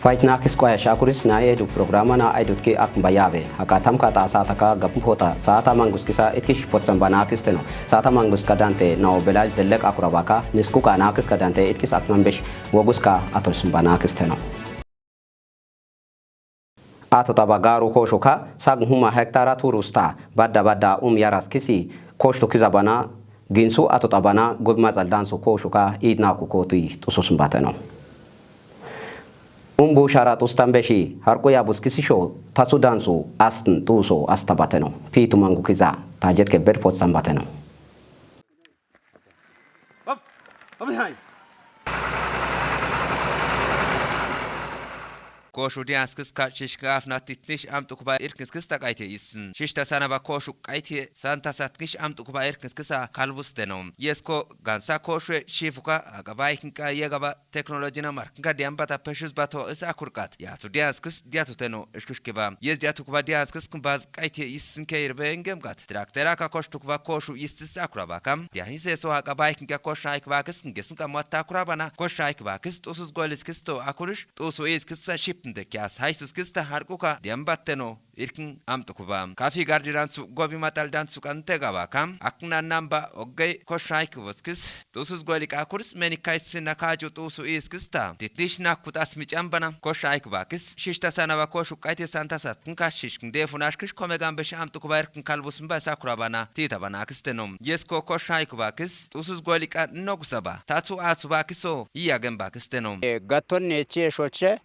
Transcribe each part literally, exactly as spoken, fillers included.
Faytnakis qoyash akuris na edu programa na aidutki akmbayabe. Haka tamka ta saataka gapun pota saata manguskisa itkish potsan banakisteno. Saata manguska dante na obelaj zellek akurabaka niskuka nakiska dante itkis aknambesh woguska atolsun banakisteno. Ato taba garu koshuka sag huma hektara turusta badda badda um yaras kisi koshtu kiza bana ginsu ato tabana gobi matsal dansu koshuka idna kukotui tusus mbateno. Um bu shara tustan beshi harku ya buskisi sho tasu dansu asn tuso asta bateno. Pitu mangu kiza tajet ke bed pot sambateno. Koshu dianskis ka shishka afna titnish am tukba irkinskis ta kaite issin. Shishta sana ba koshu kaite santa satkish am tukba irkinskisa kalbus denom. Yesko gansa koshu shifuka agaba ikinka yegaba teknolojina markinka diambata peshus bato is akurkat. Yatu dianskis diatu teno ishkushkiba. Yes diatu kuba dianskis kumbaz kaite issin ke irbe engem kat. Traktera ka kosh tukba koshu issis akuraba kam. Diahin seso agaba ikinka kosh aikba kis ngesin ka matta kurabana kosh aikba kis tusus goliskis to akurish. Tusu iskissa shipnde kyas haisuskista harkuka diambatteno irkin amtukuba. Kafi gardi dansu gobi matal dansu kante gaba kam akna namba oggei kosh aikuboskis. Tusus goli kakuris meni kaisi nakajo tusu iskista. Titnish nakutas michambana kosh aikubakis. Shishta sanaba koshu kaite santa satkin kashishkin defunashkish komegan besh amtukuba irkin kalbus mba sakurabana tita bana kistenom. Yesko kosh aikubakis. Tusus goli ka nogusaba. Tatu atsubakiso iyagen bakistenom. E, gattonne chie shoche.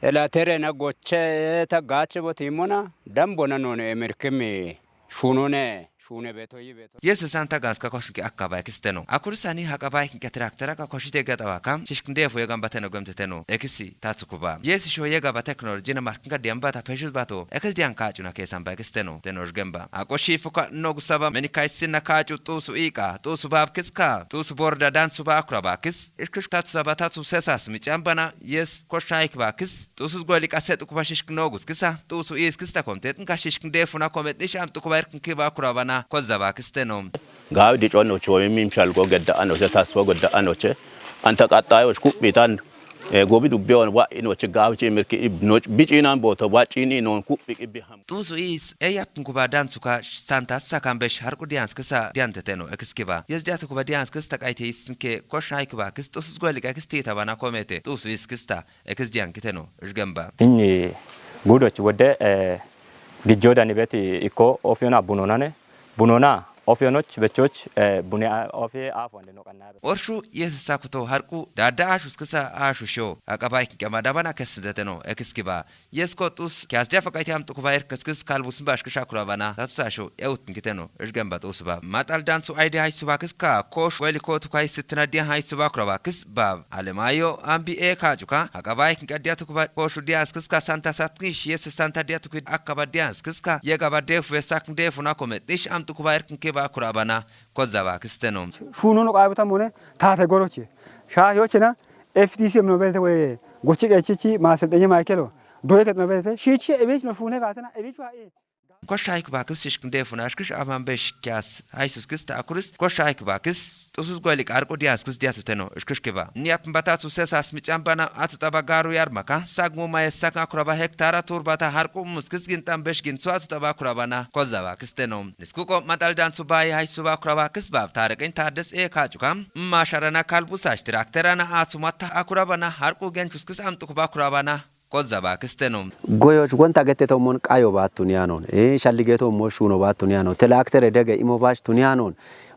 Ela terena goche ta gache botimona dambona non emirkimi shunone shune beto yi beto. Yes santa ganska koshinki akkaba ekisteno. Akursani hakaba ekinka traktera ka koshite gatawa kam shishkin defu yegan bateno gemteteno. Ekisi tatsukuba. Yes sho yegaba teknolojina markinka diambata peshus bato. Ekis dian kachuna kesan ba ekisteno. Teno gemba. Akoshi fuka nogu saba meni kaisi na kachu tusu ika. Tusu babkiska. Tusu borda dan suba akurabakis. Ishkish tatsu saba tatsu sesas michambana. Yes, kosh aikbakis, tusus goli kaset ukubashishk nogus kisa, tusu is kista kontet, nkashishk defuna komet nish am tukuba irkin kiba kurabana, kozaba kisteno. Gawi dicon noche, womi mimshal go gedda anoche, tasfo gedda anoche. Anta qattayoch kuphitan, eh, gobi dubbe on wa inoche gawi chi mirki ib noch, bichinan boto wa chini non kuphi ibbi ham. Tusu is, e yapkin kuba dan suka santa sakan besh harku dians kisa diante teno, ekiskiba. Yes diatu kuba dians kista kaite isinke, kosh aikbakis, tusus goli kakis tita bana komete, tusu is kista. Ekis dian kiteno, ishgemba. Inni gudoch wode, eh, gijjoda nibeti iko ofiona bunonane. Bunona, ofionoch, bechoch, eh, bune a-, ofie afonde no kannabe. Orshu, yes sakuto harku, dada ashus kisa ashu sho. Akaba ikinka madabana kesteteno, ekiskiba. Yes kotus, kias diafa kaiti am tukuba erkeskis kalbus mbash kisha kurabana. Tatusa sho, eut kiteno. Ishgemba tusuba. Matal dansu aidi haisuba kiska, kosh weli kotu kai sitina dia haisuba kuraba kis bab. Alemayo ambi e kajuka, hakaba ikinka diatu kuba koshu dias kiska santa satkish, yes santa diatu kuba dias kiska, yegaba defu esak defu na komet, nish am tukuba erkin kiba kurabana, kozaba kisteno. Shuno no qabuta mone, tate goroche. Sha yochena, F T C no bete we, gochi kechichi, maseltenye maikelo. Doye ket no bete, shichi ebich no shune gatena, ebich wa e. Kosh aikbakis shishkin defunashkish aman besh kias, haisus kista akuris, kosh aikbakis, tusus goli karko dias kis diatu teno, ishkish kiba. Ni apn bata tu sesas michambana, atu taba garu yarmaka, sagmu ma esak akuraba hektara turbata harku muskis gintan besh ginsu atu taba kurabana, kozaba kisteno. Niskuko matal dan subai haisuba kuraba kis bab tarekin tades e kajuka, ma sharana kalbusash trakterana atu matta akurabana harku genchus kis am tukuba kurabana. Kozaba kisteno. Goyoch wonta gette tomon qayo ba tuniyanon. Eh, shallige tomon shuno ba tuniyanon. Telaktere dege imo bash tuniyanon.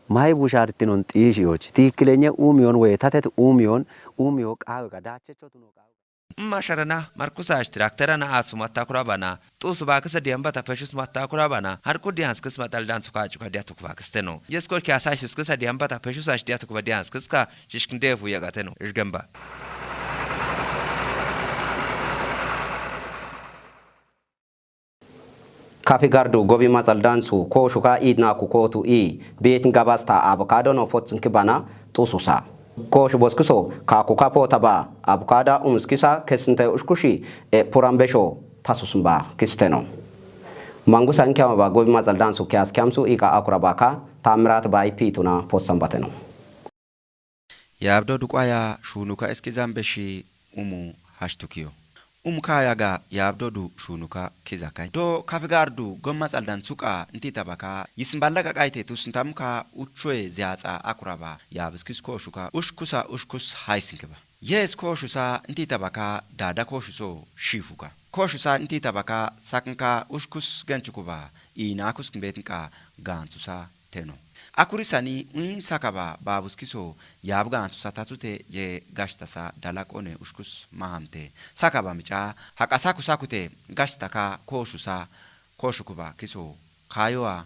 Mai bushar tinon tishi yoch. Tikilenye umiyon we tatet umiyon, umiyo qawe ga dache chotuno qawe. Masharana, Markusash trakterana asuma takurabana. Tusu ba kisa diamba ta peshus ma takurabana. Harku dians kis matal dan suka chuka diatu kuba kisteno. Yes kol kia sash kisa diamba ta peshus ash diatu kuba dians kiska. Shishkin defu yagateno. Ishgemba. Kafi gardu gobi matsal dansu ko shuka idna ku kotu i bitin gabasta avocado no fotsin kibana tususa. Ko shu boskiso ka ku kapo taba avocado umskisa kesinte ushkushi e puran besho tasusumba kisteno. Mangusa nkyama ba gobi matsal dansu kyas kyamsu ika akurabaka tamirat ba ipituna potsambateno. Yaabdo duqaya shunuka iski zambeshi umu hashtukiyo. Umka yaga yabdodu shunuka kizakay. Do kafigardu gomma tsaldan suqa nti tabaka yismballa qaqayte tusntamka uchoe ziatsa akuraba yabskis koshuka ushkusa ushkus haysinkiba. Yes koshusa nti tabaka dada koshuso shifuka. Koshusa nti tabaka saknka ushkus genchukuba inakus kmbetnka gansusa teno. Akurisani uin sakaba babuskiso yabgansusa tatsute ye gashtasa dalaqone ushkus mahamte. Sakaba mica haqasaku sakute gashtaka koshusa koshukuba kiso kayoa.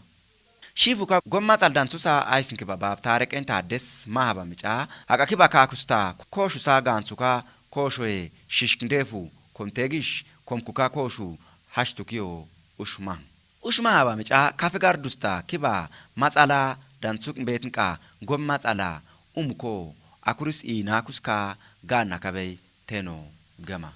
Shifuka gomma tsaldan susa aysinkiba bab tareqen taddes mahaba mica haqakiba kakusta koshusa gansuka koshoe shishkindefu komtegish komkuka koshu hashtukiyo ushman. Ushma haba mica kafe gardusta kiba matsala dansuk betinqa gom matsala umuko akuris inakuska ganna kabey teno gama.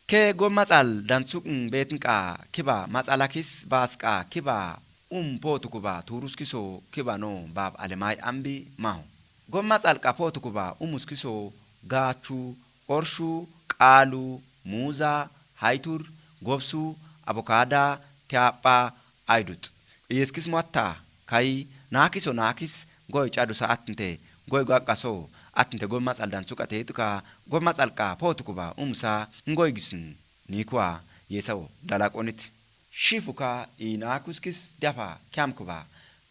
Ke gom matsal dansuk betinqa kiba matsala kis basqa kiba um potukuba turuskiso kiba no bab alemay ambi maho. Gom matsalqa potukuba umuskiso gachu orshu qalu muza haytur gobsu abokada tiapha aydut. Iyeskis muatta kay nakiso nakis goy cadusa attinte goy gaqqaso attinte gom matsaldan suqateytuka gom matsalqa potukuba umusa ngoy gisn nikua yesawo dalaqonit. Shifuka inakuskis dafa kiamkuba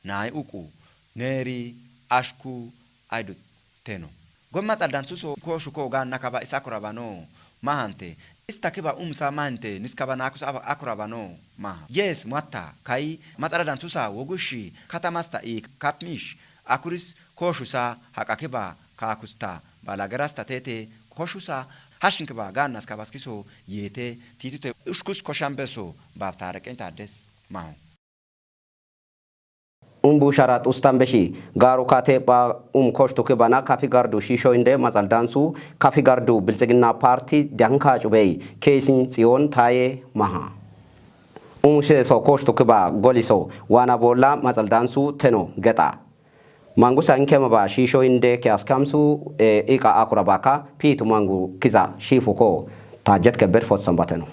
nay uqu neri ashku aydut teno. Gom matsaldan suso koshuko ganna kaba is akurabano mahante. Ista kiba umsa mahante niskaba nakus akurabano maha. Yes muatta kay matsaladan susa wogushi katamasta ik kapmish akuris koshusa haqakiba kakusta balagarasta tete koshusa hashinkba gannas kabaskiso yete titute ushkus koshambeso bab tareqen taddes maho. Umbu sharat ustan beshi garu katepha um koshtu kibana kafi gardu shisho inde matsaldansu kafi gardu biltsigina parti dianka cubey keysin tsiyon taye maha. Um sheso koshtu kiba goliso wana bolla matsaldansu teno gexa. Mangusa inkema ba shisho inde kiyaskamsu e iqa akurabaka pitu mangu kiza shifuko. Tajet kebet fotsan bateno.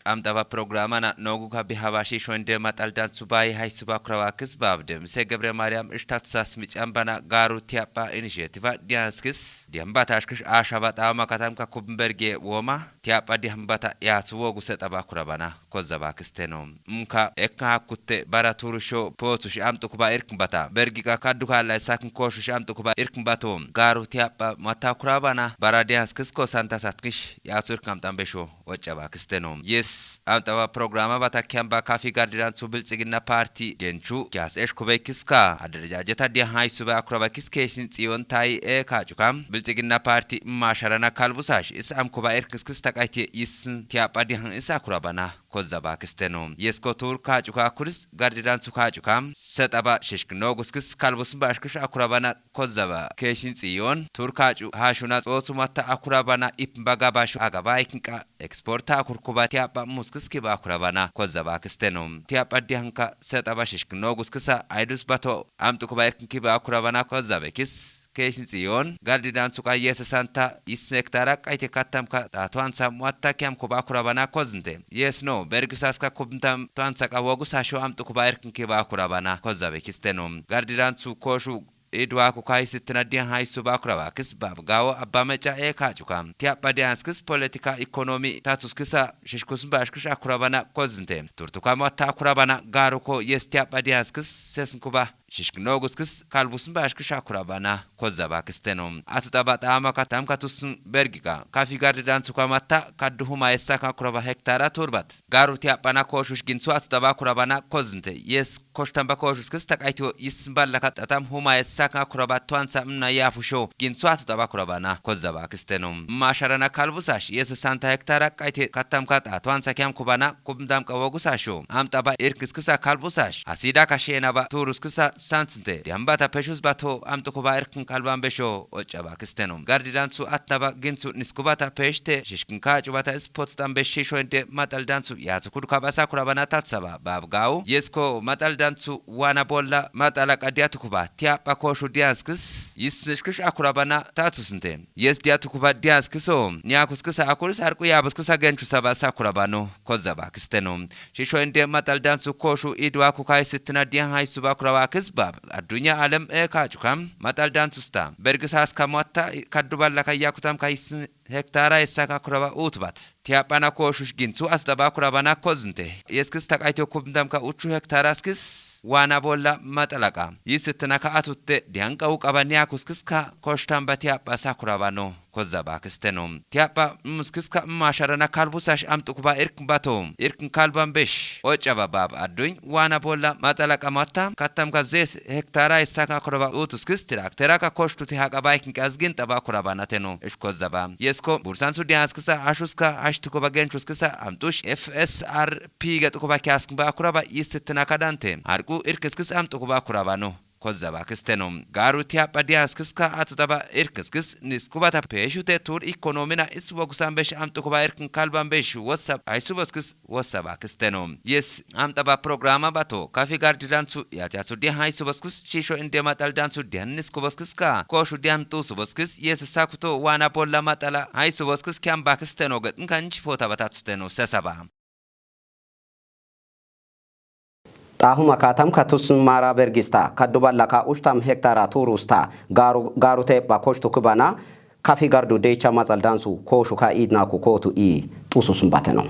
Amtaba programana noguka bihaba shisho inde matsaldan subayi hay suba kurawa kis babde mise gebre mariam ishtat sas micam bana garu tiapha initiative dianskis diambata ashkish ashaba tama katamka kubberge woma tiapha diambata yatsu wogu setaba kurabana kozaba kisteno. Mka ekka hakutte bara turusho potush amtukuba irkmbata bergika kadduka la sakin koshush amtukuba irkmbato garu tiapha mata kurabana bara dianskis ko santa satkish yatsu irkam tambesho. Wacaba kisteno. Yes amtaba programa bata kiamba kafi gardiran su biltsigina parti genchu kiyas esh kubey kiska adarajajeta diya hay sube akuraba kis kesin tsiyon tay e kacuka biltsigina parti masharana kalbusash is amkuba erkiskis taqayti is tiapha dihan is akurabana kozaba kisteno. Yes kotur kacuka kuris gardiran su kacuka setaba shishkno guskis kalbus bashkish akurabana kozaba keshin tsiyon turkacu hashuna tsotsu mata akurabana ipn baga bashu agaba ikinqa eksporta akurkuba tiapha muskis kiba akurabana kozaba kisteno. Tiapha dihanka setaba shishkno guskisa aydus bato amtukuba irkin kiba akurabana kozabe kis keshin tsiyon gardidan suqa yese santa is hektara qayte kattamka tatuan samuatta kiam kuba akurabana kozinte. Yes no bergisaska kubntam tuan saqa wogu sasho amtukuba irkin kiba akurabana kozabe kisteno. Gardidan su koshu idwaku kaisittina diyan haysu bakuraba kis bab gawo abba meca e kacuka tiapha diyanskis politika ekonomi tatuskisa shishkusn bashkish akurabana kozinte turtuka motta akurabana garuko yes tiapha diyanskis sesnkuba shishknoguskis kalbusn bashkish akurabana kozaba kisteno. Atutaba tamaka tamka tusn bergika kafi gardidan suka matta kaddu huma yessaka akuraba hektara turbat garu tiaphana koshush ginsu atutaba akurabana kozinte yes koshtanba koshuskis taqayto yismballaka tatam huma yessaka akuraba tuansa mna yafusho ginsu atutaba akurabana kozaba kisteno. Masharana kalbusash yes santa hektara qayte kattamka ta tuansa kiam kubana kubndamka wogusasho amtaba irkiskisa kalbusash asidaka shenaba turuskisa sansinte. Diyambata peshus bato amxu kuba irkin kalban besho ocaba kisteno. Gardi dansu atnaba ginsu niskuba ta peshte shishkin ka cubata is potstan beshi shoyinde matal dansu yatsu kudu kabasa kurabana tatsaba. Bab gawu. Yesko matal dansu wana bolla matala qadiya tukuba. Tiyapa koshu diyanskis. Yis nishkish akurabana tatsusinte. Yes diya tukuba diyanskiso. Niyakuskisa akuris harku yabuskisa genchu saba sakurabano. Kozaba kisteno. Shisho inde matal dansu koshu idwa kukai sittina diyan haisuba kuraba kisbab. Adunya alem e ka cukam. Matal dansu sta. Bergis haska muatta kaddu balla kayya kutam kayis hektara issa ka kuraba utbat. Tiyapana koshu ginsu asdaba kurabana kozinte. Yeskis takaito kubndam ka uchu hektara skis. Wana bolla matalaka. Yis sittina ka atutte diyan ka ukaba niyakuskis ka koshtan ba tiyapa sakurabano. Kozaba kisteno. Tiyapa muskiska masharana kalbusash amxu kuba irkin bato. Irkin kalban besh. Ocaba bab aduny wana bolla matala qamatta kattam ka zet hektara issa ka kuraba utuskis tiraktera ka koshtu ti haqaba ikin qazgin taba kuraba nateno. Ish kozaba. Yesko bursan su diyanskisa ashuska ashtu kuba genchuskisa amxush F S R P ga tukuba kyaskin ba kuraba yis sittina kadante. Harku irkiskis amxu kuba kuraba no. Kozaba kisteno. Garu tiyapa diyanskiska atutaba irkiskis niskubata peshute tur ikonomina is wogusan besh amxu kuba irkin kalban besh wosab aysuboskis wosaba kisteno. Yes amxaba programa bato kafi gardi dansu yatyasu diyan haysuboskis shisho inde matal dansu diyan niskuboskiska koshu diyan tusuboskis yes sakuto wana bolla matala haysuboskis kyamba kisteno getn kanch pota batatsuteno sesaba. Xaahuma kaatam katus mara bergista kaddu ballaka ushtam hektara turusta garu garu teepha koshtu kubana kafi gardu deecha matsal dansu kooshu ka iidnaku kootu ii xusu sumbateno.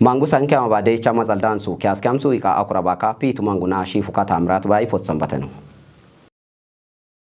Mangu sankyama ba deecha matsal dansu kyaskyamsu ika akurabaka piitu mangu na shiifu ka tamrat ba ipot sambateno.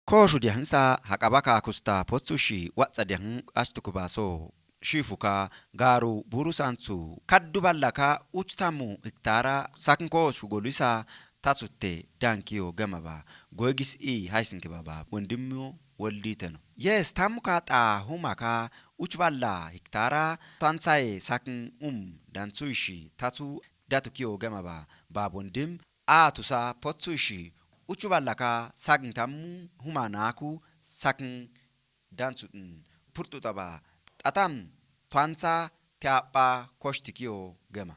Kooshu diyahansa haqaba kaakusta potsu shi watsa diyahan ashtukubaso shiifuka gaaru buru sansu kaddu ballaka uchtamu hiktara sakn kooshu golisa tasutte dankiyo gemaba goygis i haysinkibaba wondimmo wolditeno. Yes tammuka xaahumaka uch balla hiktara tansaye sakn um dansuishi tasu datukiyo gemaba bab wondim aatusa potsuishi uchu ballaka sagn tammu huma naaku sakn dansu dhin purxuxaba xatam tuansa tiyapha koshtikiyo gema.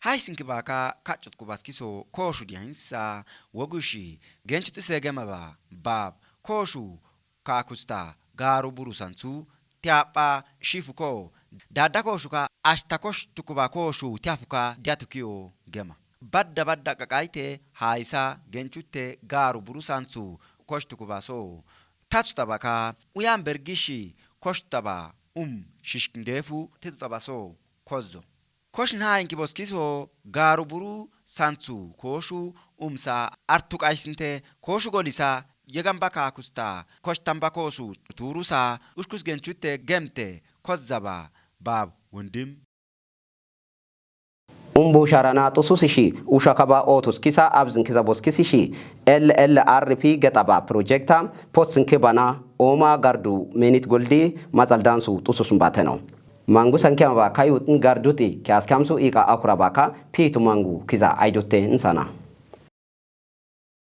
Haysinkibaka kacutkubaskiso kooshu diyahinsa wogushi genchuxise gemaba bab kooshu kaakusta gaaru burusansu tiyapha shifuko dadda kooshuka ashta koshtukuba kooshu tiyafuka diyatukiyo gema. Badda badda qaqayte haysa genchutte gaaru burusansu koshtukubaso tatsutabaka uyan bergishi koshtaba um shishkindefu tituxabaso kozzo. Kosh nhaayinkiboskiso gaaru buru santhu kooshu umsa artuqaysinte kooshu golisa yegamba kaakusta koshtamba koosu tuurusa ushkus genchutte gemte kozzaba baab wondim. Umbu sharana xususishi ushakaba ootus kisa abzin kiza boskisishi L L R P gexaba projekta potsin kibana ooma gardu menit goldi maxaldansu xususun bateno. Mangusan kiyamaba kayuxin garduxi kiyaskiyamsu iqa akurabaka piitu mangu kiza aydotte insana.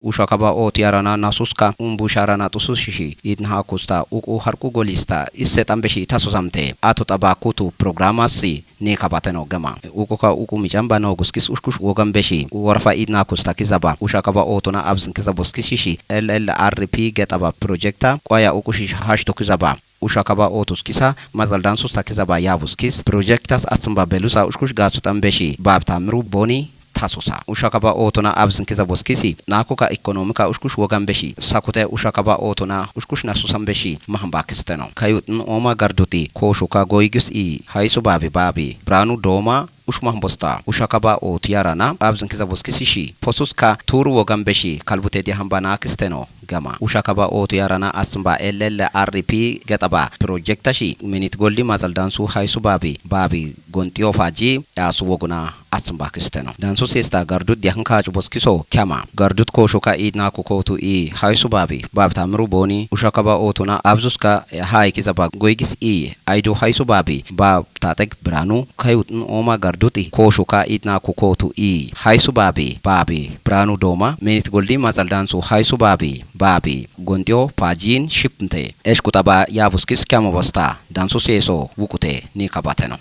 Ushakaba oot yarana nasuska umbu sharana xusushishi idin hakusta uqu harqu golista isse xambeshi tasusamte ato xaba kutu programasi ni kabateno gema. Uquka uqu micamba nooguskis ushkush wogan beshi worfa idin hakusta kizaba ushakaba ootona abzin kiza boskishishi L L R P gexaba projekta qoya uqushish hashto kizaba. Ushakaba ootus kisa maxaldansus takizaba yabuskis projektas atsumba belusa ushkush gaatsu xambeshi babta miru boni tasusa. Ushakaba ootona abzin kiza boskisi nakoka ekonomika ushkush wogan beshi sakute ushakaba ootona ushkush nasusan beshi mahamba kisteno. Kayuxin ooma garduxi kooshuka goygis i haysu babi babi branu dooma ushmahmbosta ushakaba oot yarana abzin kiza boskisishi posuska turu wogan beshi kalbute diyahamba nakisteno. Gema ushakaba oot yarana atsumba L L R P gexaba projektashi minit golli maxaldansu haysu babi babi gonxiyo faji yasu woguna atsn bakisteno. Dansu sesta gardut diakin kacu boskiso kyama. Gardut kosho ka idna kukotu i haisu babi. Bab tamiru boni ushakaba otuna abzus ka hai kiza ba goigis i aidu haisu babi. Bab tatek branu kayutn oma garduti kosho ka idna kukotu i haisu babi. Babi branu doma menit goldi matsal dansu haisu babi. Babi gontio pajin shipnte. Esh kutaba yabuskis kyama basta. Dansu seso wukute ni kabateno.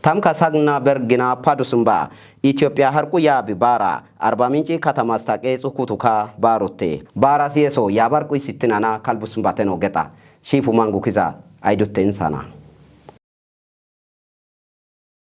Tamka sagna bergina padusumba Ethiopia harqu yabi bara Arba Minci katamas taqe tsukutuka barutte. Bara siyeso yabarqu isittinana kalbusumbateno geta. Shifu mangu kiza aidutte insana.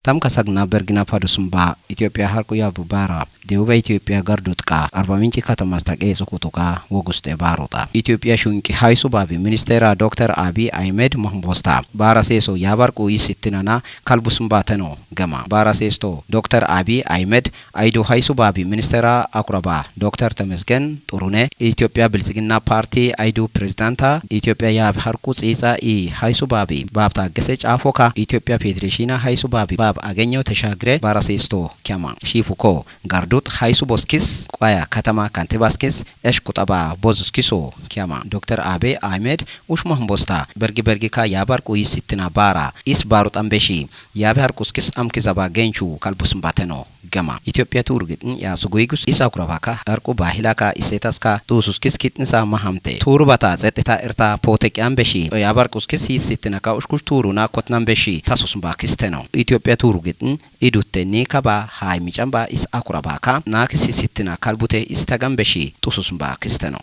Tamka sagna bergina padusumba Ethiopia harqu yabu bara. Debuba Ethiopia gardutka Arba Minci katamas taqe tsukutuka woguste baruta. Ethiopia shunki haisu babi ministera Doktor Abi Ahmed Mahmbosta. Bara seso yabarqu isittinana kalbusumbateno gema. Bara sesto Doktor Abi Ahmed Aidu haisu babi ministera akuraba Doktor Temesgen Turune, Ethiopia Bilzigina Parti aidu prezidanta, Ethiopia yabi harqu tsitsa i haisu babi bab taggese cafoka, Ethiopia Federeshina haisu babi bab agenyo teshagre bara sesto kyama. Shifuko gardut haisu boskis qwaya katama kantibaskis esh kutaba bozuskiso kyama. Doktor Abe Ahmed ush Mahmbosta bergi bergi ka yabarqu isittina bara is baru tambeshi. Yabe harquskis amki zaba genchu kalbusumbateno gema. Ethiopia turgitn ya suguigus is akurabaka harqu bahilaka isetaska tususkis kitnisa mahamte. Turubata tseteta irta potekian beshi. Yabe harquskis hisittinaka ushkush turuna kotnan beshi. Tasusumba kisteno. Ethiopia turgitn idutte ni kaba hai micamba is akurabaka nakis hisittina kalbute is tagan beshi. Tususumba kisteno.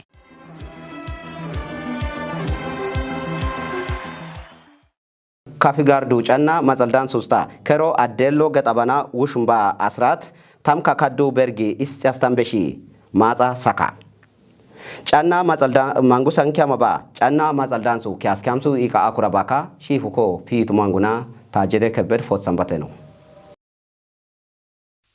Kafi gardu canna matsaldan susta kero addello gexabana wushumba asrat tamka kaddu bergi iscastan beshi matsa saka. Canna matsaldan mangusan kyama ba canna matsaldan su kyas kyamsu ika akura baka shifuko pitu manguna tajede kebbed fotsan bateno.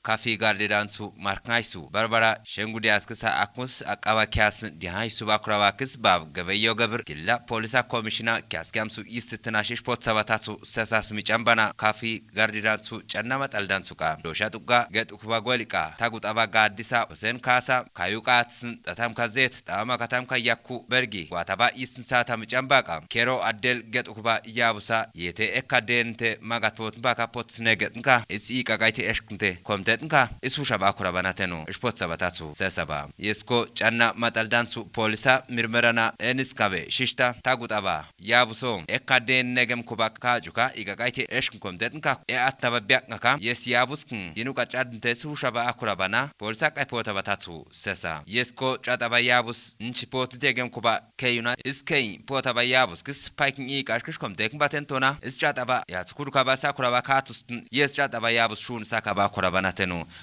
Kafi gardidansu marknaysu barbara shengudi askisa akus aqaba kiyasn dihansu bakurabakis bab gebeyo gebir dilla polisa komishina kiyas kiyamsu yisitna shish potsabatatu sesas micambana kafi gardidansu cannama taldansuka dosha tuqqa getukuba goliqa tagu taba gaddisa osen kasa kayu qatsn tatam kazet tama katam kayakku bergi wataba yisn sata micambaqa kero addel getukuba yabusa yete ekka dente magat potn baka potsne getnka is iqa qayte eshknte komtetnka is husha bakura banateno ish potsabatatu sesaba. Yesko canna mataldansu polisa mirmerana eniskabe shishta tagu taba yabuso ekka den negem kuba kacuka iqa qayte eshkn komtetnka e atnaba biaknaka yes yabuskn yinu qacadnte is husha ba akura bana polisa qaypota batatu sesa. Yesko cataba yabus nchi potnte gem kuba keyuna is key potaba yabus kis paykin iqash kishkom dekn batentona is cataba yatskudukaba sakuraba katusn yes cataba yabus shun sakaba kurabanatenu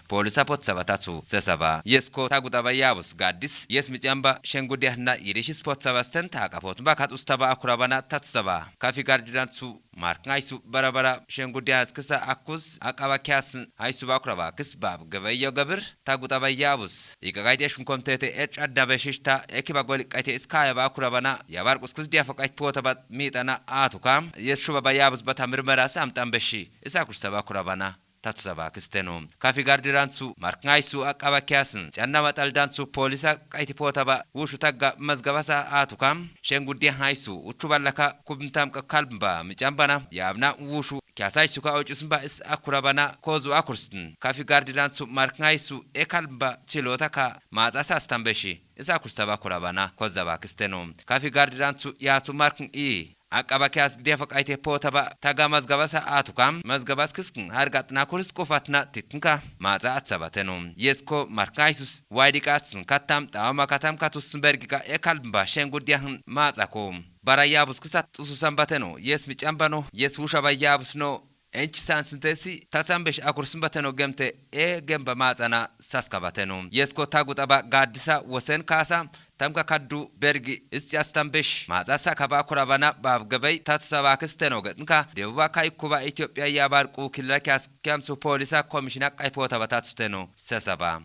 polisa potsabatatu sesaba. Yesko tagutaba yabus gaddis yes micamba shengudihna yidishis potsabasten taqapotnba katustaba akurabana tatsaba. Kafi gardidansu marknaysu barabara shengudi askisa akus aqaba kiyasn haysu bakuraba kis bab gebeyo gebir tagu taba yabus iqa qayte eshkn komtete ech addabe shishta ekiba goli qayte iskaya bakura bana yabar quskis diafa qayt pota bat mitana atuka yes shuba ba yabus bata mirmera samtan beshi isa kursa bakura bana tatusaba kisteno. Kafi gardidansu marknaysu aqaba kiyasn canna mataldansu polisa qayti pota ba wushu tagga mazgabasa atuka shengudi haysu uchu ballaka kubntam kalbnba micambana yabna wushu kyasaysuka ocusnba is akurabana kozu akursn kafi gardidansu marknaysu ekalbnba chilotaka matsa sastan beshi is akursaba kurabana kozaba kisteno. Kafi gardidansu yatsu markn i aqaba kiyas gdefa qayte potaba taga mazgabasa atuka mazgabas kiskn hargatna kuris qufatna titnka matsa atsabateno. Yesko marknaysus waydi qatsn kattam tawama katam katusn bergika ekalbnba shengudiahn matsako bara yabus kisat tsusu sambateno yes micambano yes wushaba yabusno enchi sansntesi tatsambesh akursmbateno gemte e gemba matsana saskabateno. Yesko tagu taba gaddisa wosen kasa tamka kaddu bergi iscastan besh matsa sakaba kurabana bab gebey tatusaba kisteno getnka debuba kaykuba Ethiopia yabar qukilla kyas kyamsu polisa komishina qaypota batatuteno sesaba.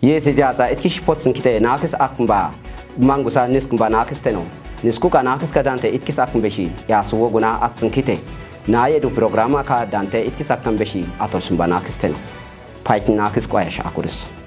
Yesi jatsa itkish potsin kite nakis akmba mangusa niskmba nakis teno. Nisku qa naakis ka dante itkis akm beshi, ya suwo guna atsnkite. Naye du programa ka dante itkis akm beshi, atol sumba naakis teno. Pait naakis qoyash akuris.